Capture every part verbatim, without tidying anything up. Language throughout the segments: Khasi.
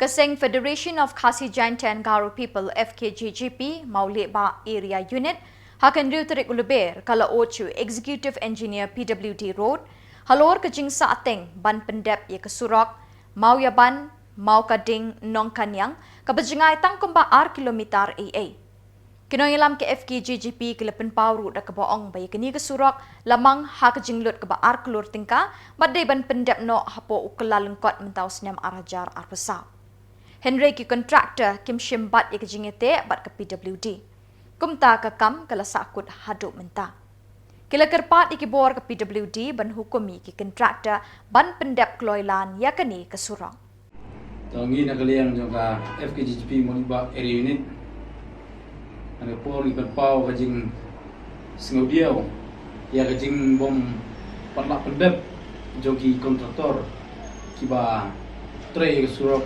Ka seng Federation of Khasi Jaintia and Garo People, F K G G P, Mawlehbah Area Unit, ha ka hynriew tarik u Lber, ka la ot sha u Executive Engineer P W D Road halor ka jingsahteng ban pyndep ïa ka surok Mawiaban, Mawkadiang, Nongkaniang, kaba jngai tang kumba ar kilometer ei ei. Ki nongïalam ka F K G G P ki la pynpaw ruh da kaba ong ba ïa kane ka surok la mang ha ka jinglut kaba ar klur tyngka, bad dei ban pyndep noh hapoh u Kyllalyngkot mynta u snem ar hajar arphew saw. Hynrei ki contractor kim shim bad ïa ka jingïateh bad ka P W D. Kumta ka kam ka la sahkut haduh mynta. Ki la kyrpad ïa ki bor ka P W D ban hukum ïa ki contractor ban pyndep kloi lan ïa kane ka surok. To ngi na ka liang jong ka F K G G P Mawlehbah Area Unit, ha kane ka por ngi pynpaw ka jingsngewdiaw ïa ka jingbym pat lah pyndep jong ki contractor kiba trei ïa ka surok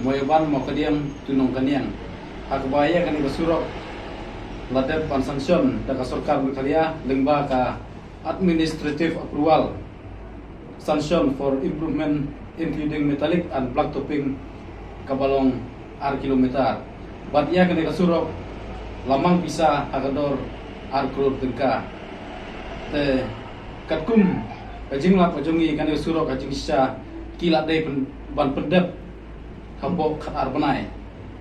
Mawiaban, Mawkadiang to Nongkaniang. Ha kaba ïa kane ka surok la dep ban sanction da ka sorkar Meghalaya lyngba ka administrative approval sanction for improvement including metallic and blacktopping kaba long ar kilometer. Bad ïa kane ka surok la mang pisa ha ka dor ar klur tyngka. Te katkum ka jinglap ka jong ngi, kane ka surok ka jingshisha ki la dei pyn-, ban pyndep hapoh khatar bnai,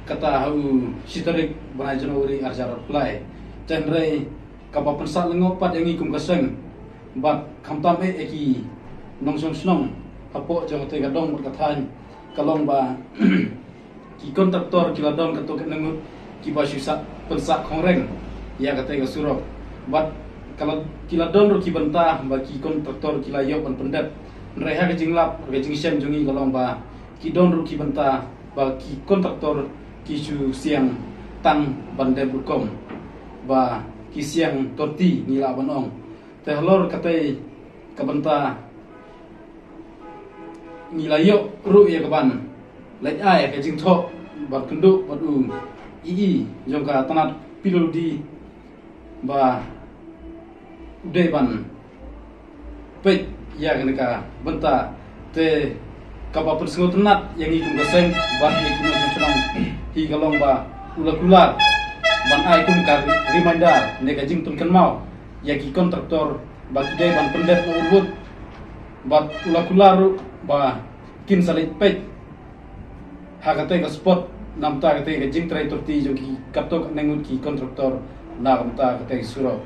kata ha u shi tarik bnai January ar hajar arphew lai. Te hynrei kaba pynsah lyngngoh pat ïa ngi kum ka seng bad khamtam eh ïa ki nongshong shnong hapoh jong kata ka dong bad ka thaiñ ka long ba ki contractor ki la don katto katne ngut kiba shu sah pynsah khongreng ïa kata ka surok. Bad ka la, ki la don ruh ki bynta ba ki contractor ki la ïoh ban pyndep. Hynrei ha ka jinglap, ka jingshem jong ngi ka long ba ki don ruh ki bynta ba ki contractor ki shu siang tang ban dep rukom, ba ki siang torti ngi lah ban ong. Te halor katei ka bynta ngi la ïoh ruh ïa ka ban leit ai ka jingthoh bad kynduh bad u E E jong ka tnat P W D ba u dei ban peit ïa kane ka bynta. Te kaba pynsngewtynnat ïa ngi kum ka seng bad ïa ki nongshong shnong hi ka long ba u la kular ban ai kum ka reminder ne ka jingpynkynmaw ïa ki contractor ba ki dei ban pyndep noh u bud, bad u la kular ruh ba kin sa leit peit ha katei ka spot namar katei ka jingtrei torti jong ki katto katne ngut ki contractor na ka bynta katei ka surok.